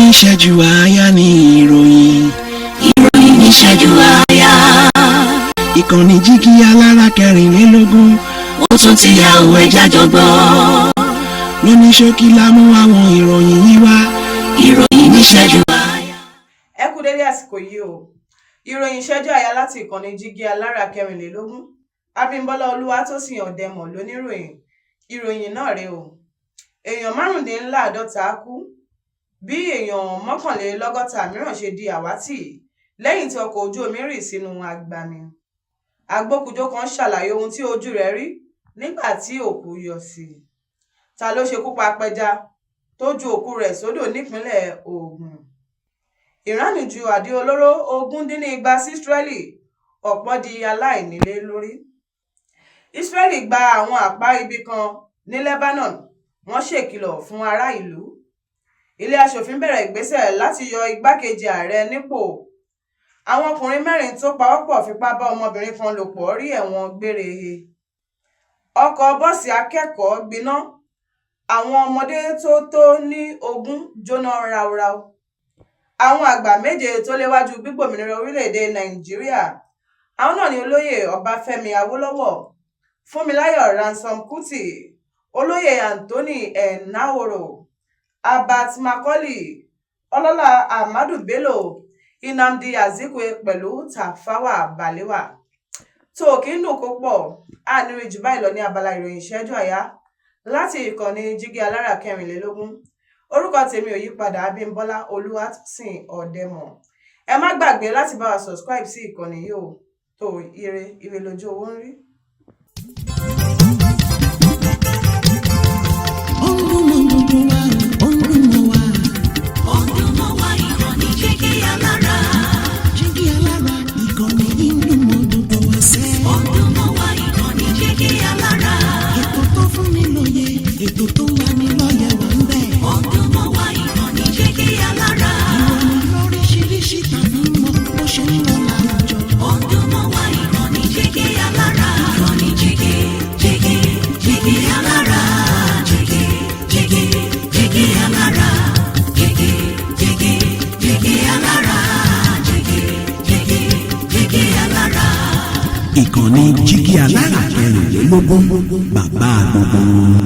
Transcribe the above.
Níṣẹ́jú àáyá ní ìròyìn. Ìròyìn níṣẹ́jú àáyá. Ìkànnì Jígí Alára 24. Ó tún ti yà òwe jájọ gbọ́. Lóní ṣókí la mú àwọn ìròyìn yìí wá. Ìròyìn níṣẹ́jú àáyá. Ẹ kú dédé àsìkò yìí o. Ìròyìn ìṣẹ́jú àyà láti ìkànnì Jígí Alára 24, Abímbọ́lá Olúwatósìn Ọ̀dẹ̀mọ̀ lóníròyìn. Ìròyìn náà rèé o. Èèyàn 45 kú bí èèyàn 81 mìíràn ṣe di àwátì lẹ́yìn tí ọkọ̀ ojú omi rì sínú agbami. Agbókujó kan ṣàlàyé ohun tí ojú rẹ̀ rí nígbà tí òkú yọ sí i. Ta ló ṣekú pa apẹja tó ju òkú rẹ̀ sódò nípínlẹ̀ Ògùn? Ìránì ju àdó olóró 220 sí Ísírẹ́lì, ọ̀pọ̀ di aláìnílé lórí. Ísírẹ́lì gba àwọn apá ibì kan ní Lebanon, wọ́n ṣèkìlọ̀ fún ará ìlú. Ilé aṣòfin bẹ̀rẹ̀ ìgbésẹ̀ láti yọ igbákejì ààrẹ nípò. Àwọn ọkùnrin mẹ́rin tó pawọ́pọ̀ fipá bá ọmọbìnrin kan lò pọ̀ rí ẹ̀wọ̀n gbére he. Ọkọ̀ bọ́ọ̀sì akẹ́kọ̀ọ́ gbiná, àwọn ọmọdé tó tó ní 20 jóná ráúráú. Àwọn àgbà méje tó léwájú gbígbòmìnira orílẹ̀-èdè Nàìjíríà, àwọn náà ni Olóyè Ọbáfẹ́mi Awólọ́wọ̀, Fúnmiláyọ̀ Ransome Kuti, Olóyè Anthony Enahoro, Herbert Macaulay, Ọlọ́lá Ahmadu Bello, Nnamdi Azikiwe pẹ̀lú Tafawa Balewa. Tó kí ń dùn kó pọ̀, a ní rí jù báyìí lọ ní abala ìròyìn ìṣẹ́jú àyá láti ìkànnì Jígí Alára 24. Orúkọ tèmi ò yípadà, Abímbọ́lá Olúwatósìn Ọ̀dẹ̀mọ̀. Ẹ má gbàgbé láti bá wa subscribe sí ìkànnì yìí o. Tó ire ire lójú owó ń rí. Ó ń dún mọ́ gbogbo wa, ó ń dún mọ́ wa. Ó ń dún mọ́ wa, ìkànnì Jígí Alára. Jígí Alára, ìkànnì yìí ń dún mọ́ gbogbo wa sẹ́. Ó ń dún mọ́ wa, ìkànnì Jígí Alára. Ètò tó fún ni lóye, ètò tó ń lani lọ́yẹ̀ wà ń bẹ̀. Ó ń dún mọ́ wa, ìkànnì Jígí Alára. Ìròyìn lóríṣiríṣi tàbí mọ́ bó ṣe ń lọ láwùjọ. Ó ń dún mọ́ wa, ìkànnì Jígí Alára. Ìkànnì Jígí Jígí Jígí Alára. Jígí Jígí Jígí Alára. Jígí Jígí Jígí Alára. Jígí Jígí Jígí Alára. Ìkànnì Jígí Alára 24, bàbá gbogbo wọn.